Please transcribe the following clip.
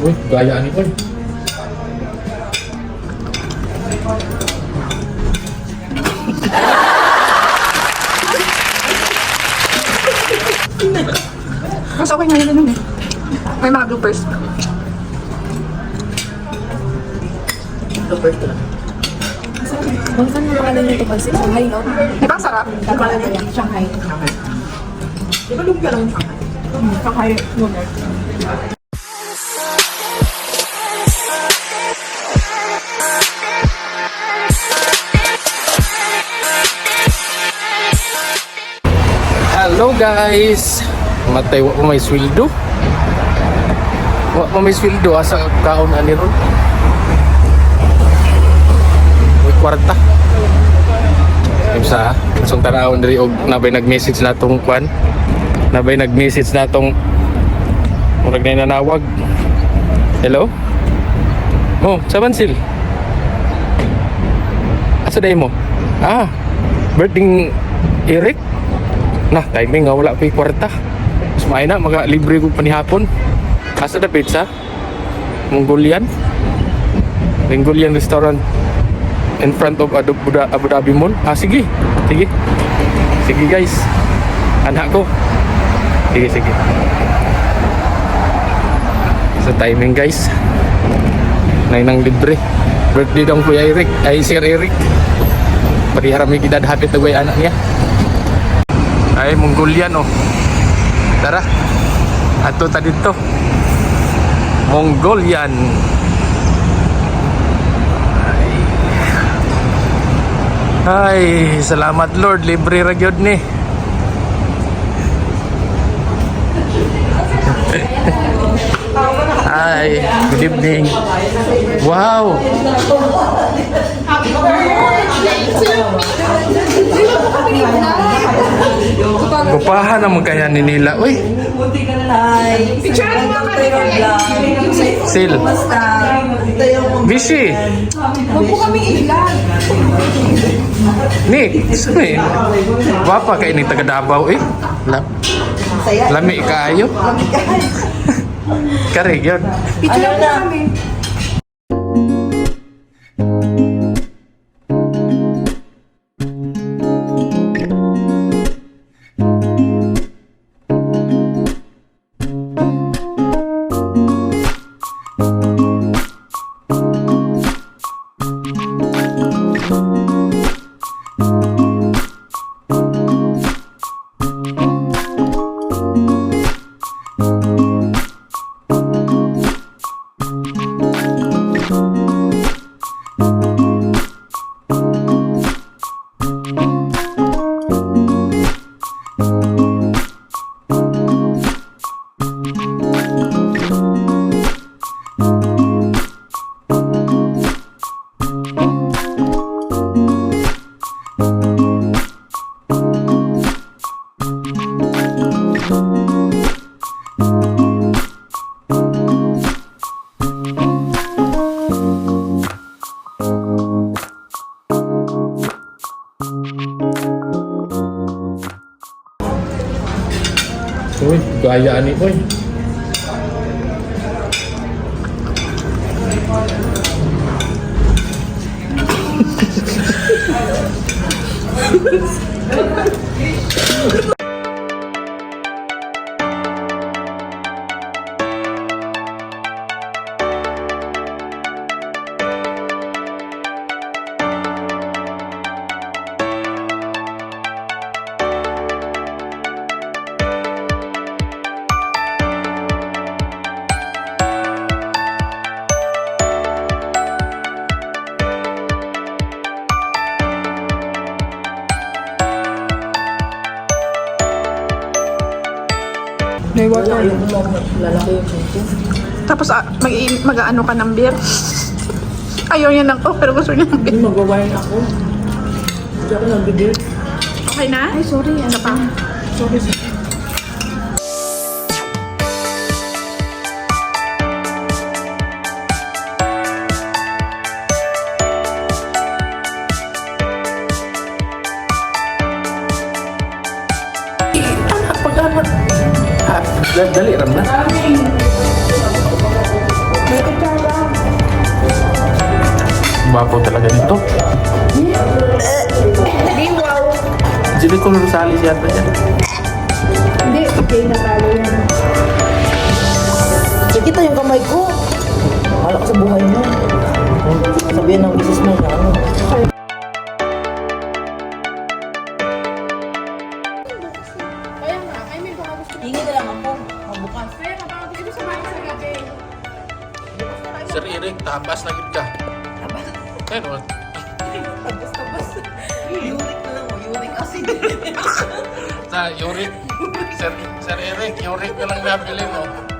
Uy, gaya ni Paul. Mas okay nga yun eh. May mga bloopers. Bloopers ko lang. Bang saan yung pangalan nito kasi? Shanghai, no? Di ba ang sarap? Ang pangalan niya, Shanghai. Shanghai. Di ba lumpia lang yung Shanghai? Shanghai noodle. Hello guys! Matay, wa pa may sweldo. Wa pa may sweldo asa kaon ani ron. May kwarta. Ibsa, isang tanawon diri og nabay nag-message na tong kwan. Nabay nag-message na tong murag na nanawag. Hello? Oh, sa Bansil. Asa day mo? Ah, birthday Eric? Nah, timing nga wala pa yung kwarta. Mas may na, maga libre ko panihapon. Asa na pizza? Mongolian? Mongolian restaurant in front of Abu Dhabi Mall. Ah, sige. Sige. Sige guys. Anak ko. Sige, sige. Sa timing guys. Nay nang libre. Birthday daw Kuya Eric. Ay, Sir Eric. Pariharami kita hapit na anak niya. Ay, Mongolian oh. Tara. Ato ta dito. Mongolian. Ay. Ay, salamat Lord, libre ra gyud ni. Hi, good evening. Wow. Kupahan naman kaya ni nila. Uy, Hi! Picture mo kami. Sil. Basta, ito yung Busy. Huwag po kami i-vlog. Nick, saan eh? Wapa kay ni taga Davao eh. Saya. Lami kaayo. Kare yun. Picture mo kami. Uy, gaya ni uy. May water. Lalaki yung chinto. Tapos mag-ano ka ng beer. Ayaw niya ng coke, pero gusto niya ng beer. Hindi, magwawain ako. Hindi ako nagbibir. Okay na? Ay, sorry. Ano pa? Sorry, sorry. Anak, pag anak. Ah, dali ram na. Gwapo talaga nito. Di wow. Jericho Rosales yata yan. Hindi, okay, natalo yan. Kita yung kamay ko. Wala ko sa buhay mo. Sabihin ng misis mo na ano. Kaya nga, I mean, baka gusto Hingi na lang ako. Mabukas. Kaya nga, baka gusto mo samahan sa gabi. Sir Eric, tapas na gid ka. Tapas. Ayun, Tapos, uric na lang. Oh, uric acid. sa uric. Sir Eric, uric na lang nabili mo.